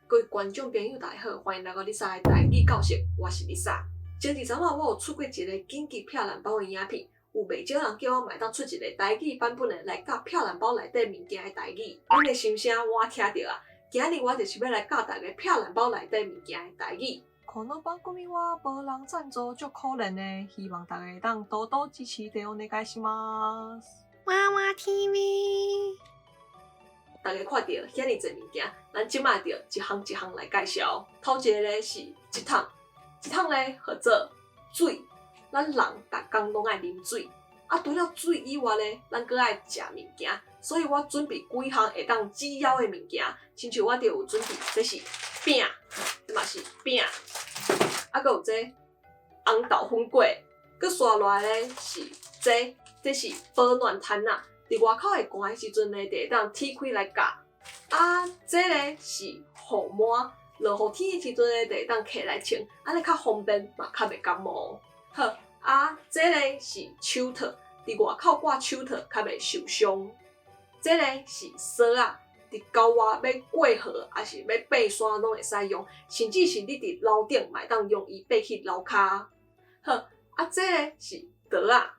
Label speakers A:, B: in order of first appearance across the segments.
A: 各位觀眾朋友，大家好，歡迎來到麗莎的台語教室，我是麗莎。前一陣仔我有出過一个緊急避難包的影片，有袂少人叫我嘛會當出一个台語版本的來教避難包內底物件的台語。恁的心聲我聽著啊，今日我就是欲來教大家避難包內底物件的台語。
B: この番組は無人贊助，足可憐的，希望大家會當多多支持的，お願いします。
C: 娃娃 TV。
A: 大家看著遐爾濟物件，咱這擺就一項一項來介紹。頭一个咧是這桶，這桶咧號做水，咱人逐工攏愛啉水。啊，除了水以外咧，咱閣愛食物件，所以我準備幾項會當止枵的物件。親像我就有準備，這是餅，這嘛是餅，啊，閣有這紅豆粉粿，閣紲落來咧是這，這是保暖毯仔。佇外口會寒的時陣呢，就會當鐵開來蓋。啊，這咧是雨帽，落雨天的時陣呢，就會當摕來穿，按呢較方便，嘛較袂感冒。好，啊，這咧是手套，佇外口掛手套較袂受傷。這咧是索仔，佇郊外欲過河，抑是欲爬山攏會使用，甚至是你佇樓頂嘛會當用伊爬去樓跤。好，啊，這咧是刀仔。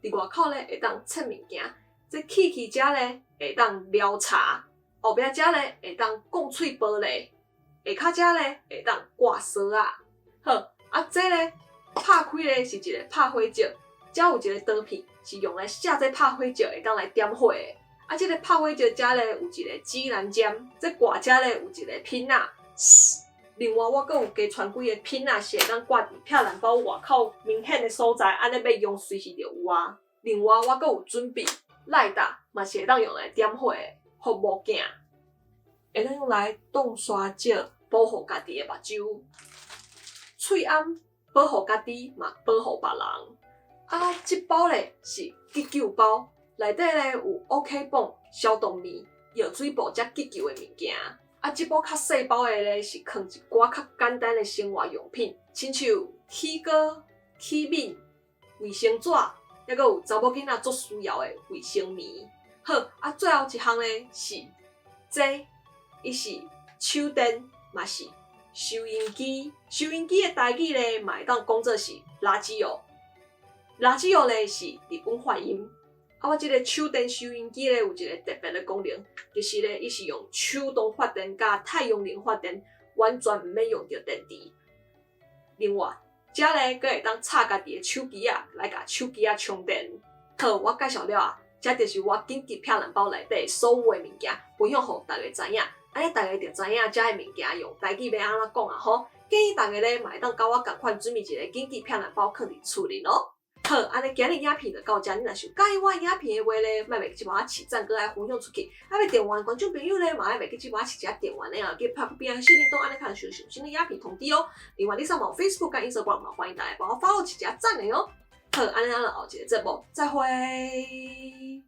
A: 佇外口咧會當切物件，這起去遮咧會當撩柴，後壁遮咧會當摃碎玻璃，下跤遮咧會當掛索仔。好，啊，這咧拍開咧是一个拍火石，遮有一个刀片是用來卸這拍火石會當來點火的。啊，這个拍火石遮咧有一个指南針，這掛遮咧有一个品仔。另外，我閣有加穿幾个品仔，是會當掛佇避難包外口明顯的所在，按呢欲用隨時就有啊。另外，我閣有準備ライター，嘛是會當用來點火的護目鏡，會當用來擋沙石，保護家己的目睭。喙罨保護家己，嘛保護別人。啊，這包咧是急救包，內底咧有 OK 繃、消毒棉、藥水布遮急救的物件。啊，這包較細包的咧是囥一寡較簡單的生活用品，親像起膏、起敏、衛生紙，抑閣有查某囡仔足需要的衛生棉。好，啊，最後一項咧是這，伊是手電，嘛是收音機。收音機的台語咧嘛會當講做是ラジオ。ラジオ咧是日本發音。啊，我這个手電收音機咧有一个特別的功能，就是咧伊是用手動發電佮太陽能發電，完全毋免用著電池。另外，遮咧閣會當插家己的手機仔來共手機仔充電。好，我介紹了啊，這就是我緊急避難包內底所有的物件，分享予大家知影。按呢大家就知影遮的物件用台語欲按怎講啊吼。建議大家咧嘛會當佮我仝款準備一个緊急避難包囥佇厝裡咯。好，按呢今日影片就到遮。你若是有佮意我影片的話咧，莫袂記幫我揤讚，閣愛分享出去。啊，欲訂閱觀眾朋友咧，嘛愛袂記幫我揤一下訂閱的啊，記拍邊仔小鈴鐺，按呢較會收上新的影片通知哦。另外，你上網 Facebook 佮 Instagram 嘛，歡迎大家幫我 follow 揤一下讚的哦。好，按呢咱後一个節目再會。